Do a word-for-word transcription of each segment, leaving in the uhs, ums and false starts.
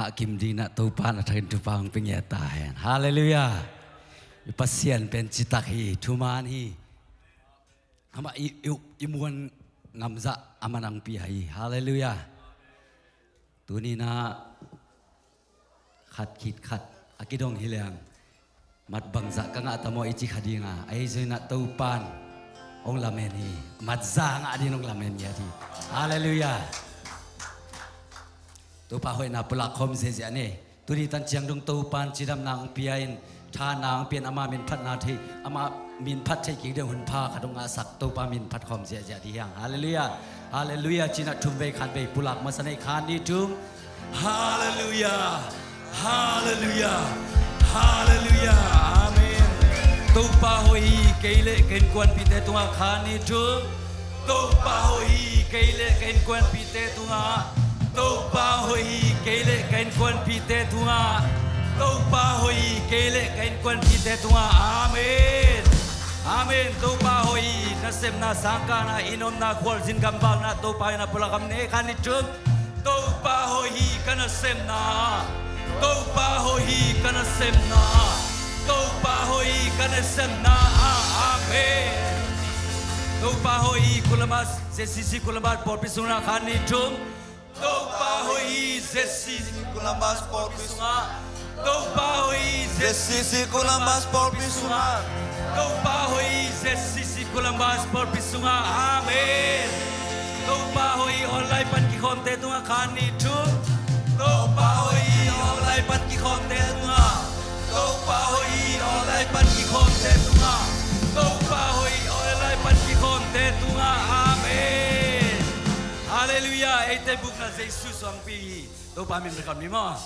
A kim dingin ah Topa in a thakin thupha hong pia ngiat ta hen. Halleluiah. I Pasian pen citak hi, thuman hi. Amah i, i, i muan ngamzah amah in hong pia hi. Halleluiah. Tuni-in ah khat khit khat a kidong hi leng, mat bangzah ka ngah ta maw i ci kha ding a, ahi zongin ah Topa in hong lamen hi. Mat za ngah dingin hong lamen ngiat hi. Halleluiah. Topa hoihna pulak khawm ziahziah ni. Tuni tan ciang dong Topa in cidamna hong pia in, thahatna hong pia in, ama min phatna thei, ama min phat thei kik ding hun pha khat hong ngahsak, Topa min phat khawm ziahziah ding hi hang. Halleluiah. Halleluiah. Ci-in ah thum vei khat vei pulak masa ni, khat nih thum. Halleluiah. Halleluiah. Halleluiah. Amen. Topa hoih hi, kei le ka innkuanpihte tungah, khat nih thum. Topa hoih hi, kei le ka innkuanpihte tungah. Topa hoih hi, kei le ka innkuanpihte tungah. Topa hoih hi, kei le ka innkuanpihte tungah. Amen. Amen. Topa hoih hi. Nasepna, sangkahna, inn omna, khualzin gamvalna, Topa in a pulak khawm ni, khat nih thum. Topa hoih hi ka nasepna. Topa hoih hi ka nasepna. Topa hoih hi ka nasepna. Ah, amen. Topa hoih hi Columbus, Z C C Columbus pawlpi sungah, khat nih thum. Topa hoih hi Z C C Columbus pawlpi sungah. Topa hoih hi Z C C Columbus pawlpi sungah. Topa hoih hi Z C C Columbus pawlpi sungah. Amen. Topa hoih hi online pan kikhawmte tungah, khat nih thum. Topa hoih hi online pan kikhawmte tungah. Topa hoih hi online pan kikhawmte tungah. Topa hoih hi online pan kikhawmte tungah. Amen. Halleluiah. Eite bukna Jesu suangpi hi. Topa min phat khawm ni maw.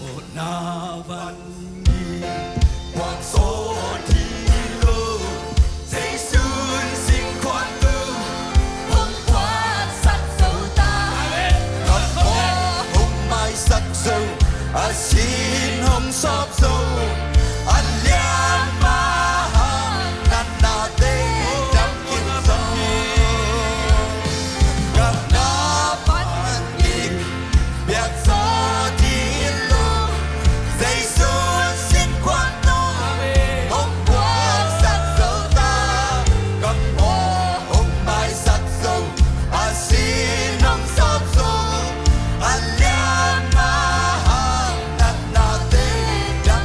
Aw na van ngim puak sawt hi lo, Jesu in sin khuan tu hong puaksak zo ta. Ka maw hong maisak zo, a sin hong sawp zo, a liam a hang natnate dam khin zo. Ka na van ngim piak sawt hi lo, Jesu in sin khuan tu hong puaksak zo ta. Ka maw hong maisak zo, a sin hong sawp zo, a liam a hang natnate dam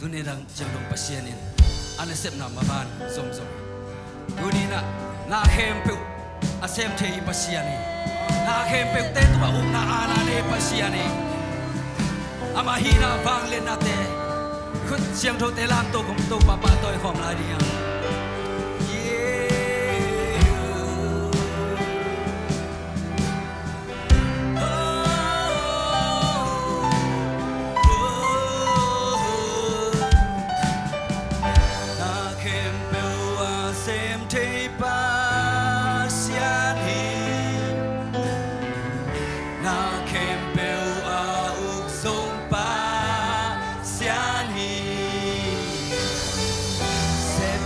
Tuni dang ciang dong Pasian in a nasepna maban zomzom. Tuni-in ah na khempeuh a sem thei Pasian hi. Na khempeuhte tungah ukna aana nei Pasian hi. Amah hihna vangliatnate khut siangthote lamto khawm Topa pahtawi khawm lai ding hi hang. Na khempeuh a sem thei Pasian hi. Na khempeuh a uk zong Pasian hi. Sep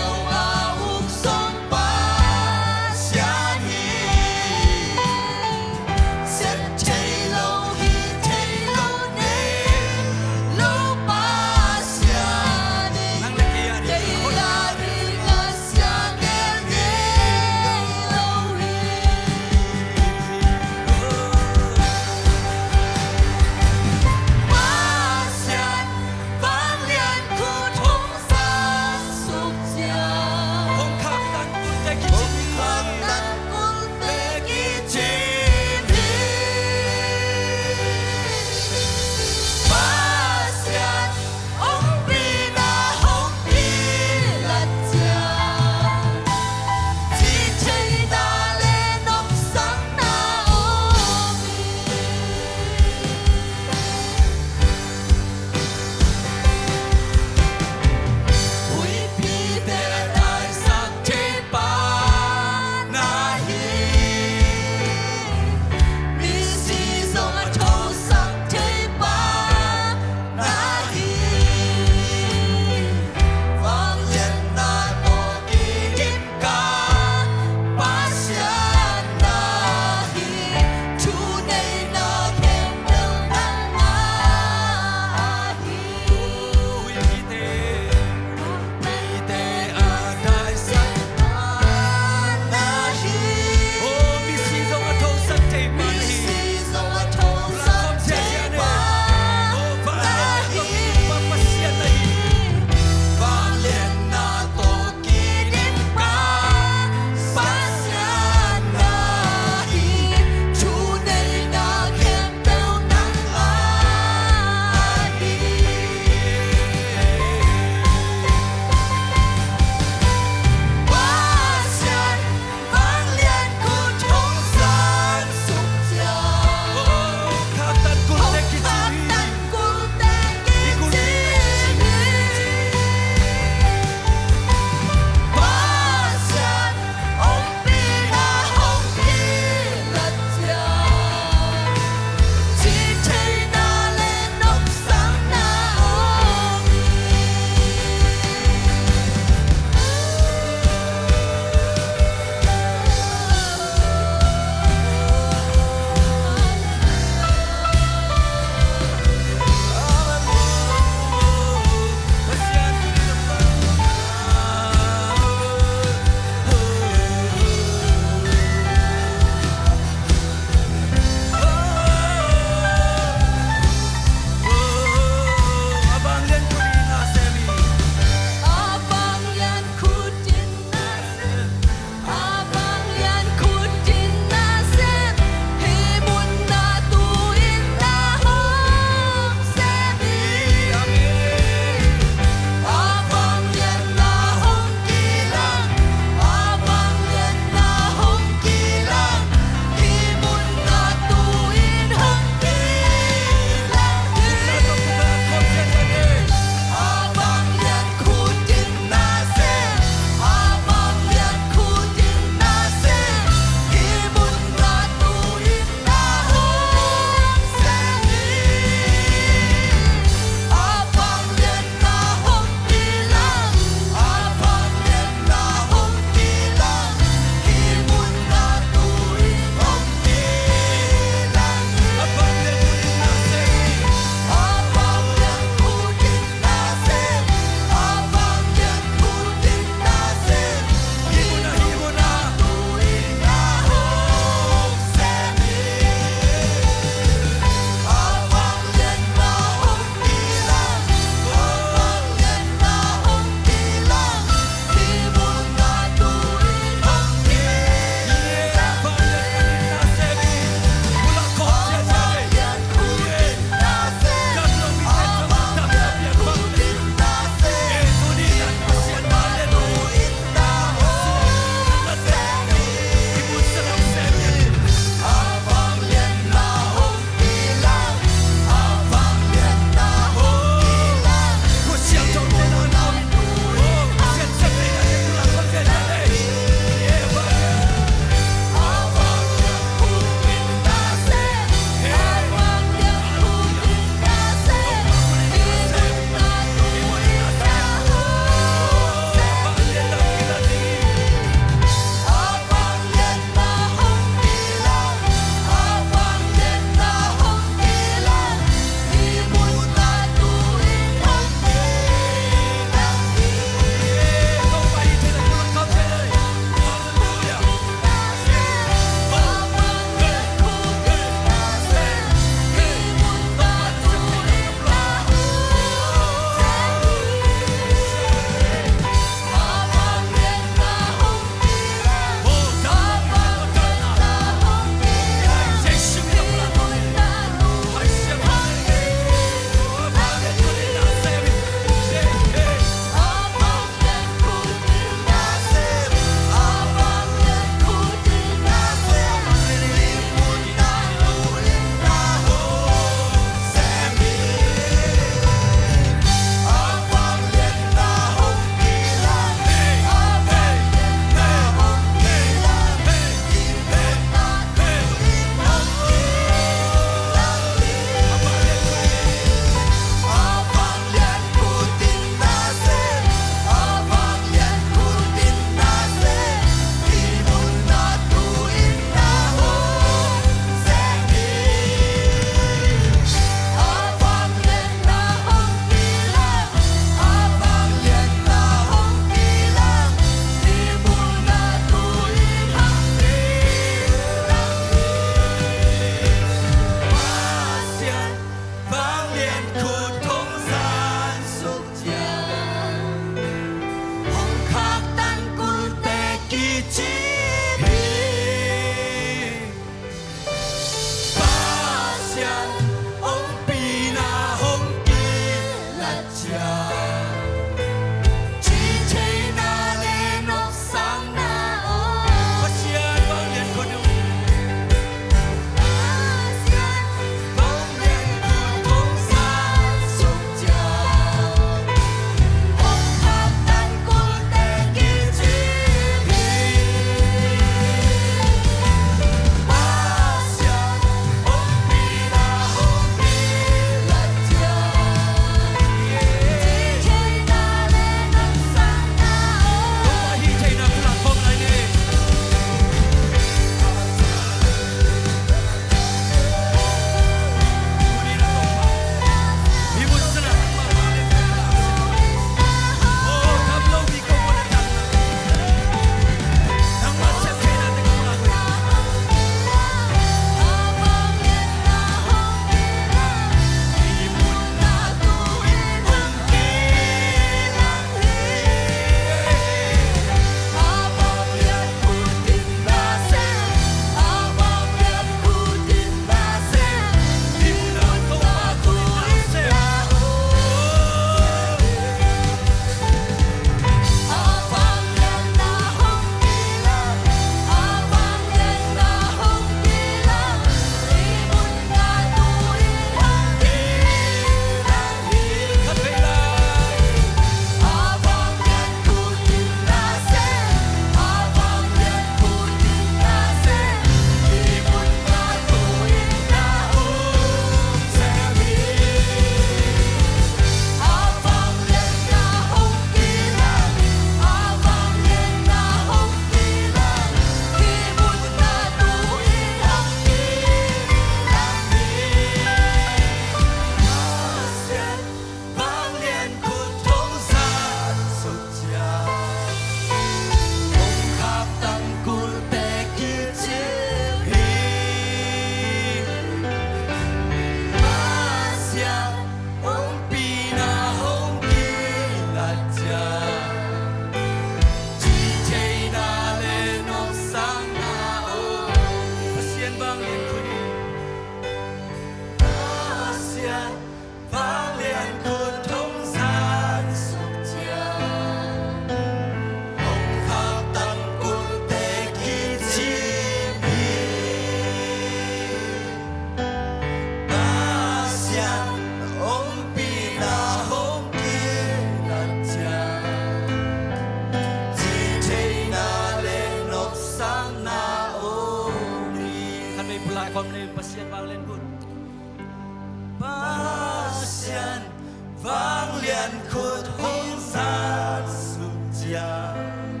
Vanglian khut hong zat suk ciang,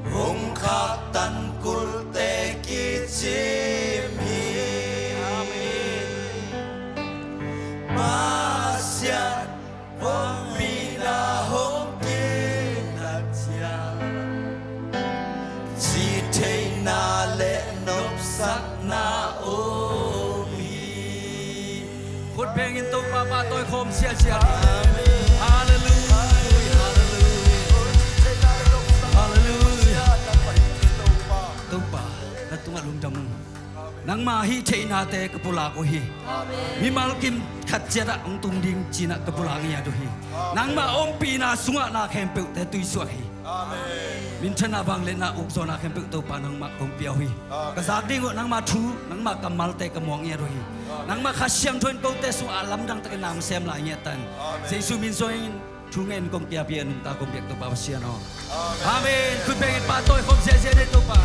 hong khaktan kulte kicim hi. Amen. Pasian ompihna hong kinat ciang, cih theihna le nopsakna om hi. Khut bengin Topa pahtawi khawm siasia ni. Halleluiah, halleluiah, halleluiah. Topa, na tungah lungdam ung. Nangmah hih theihnate ka pulak uh hi. Mimal kim khat ciatah hong tung ding cinah ka pulak ngiat uh hi. Nangmah ompihna sungah na khempeuhte tuisuak hi. Minthanna vangliatna ukzawhna khempeuh Topa nangmah kong pia uh hi. Ka zak ding uh nangmah thu, nangmah kammalte ka muak ngiat uh hi. Nangmah Kha Siangtho in kote sungah a lamdang takin na hong sem lai ngiat ta in. Jesuh min suangin thu ngen kong kiapi a nungta kong biak Topa Pasian aw. Amen. Khut bengin pahtawi khawm siasia ni Topa.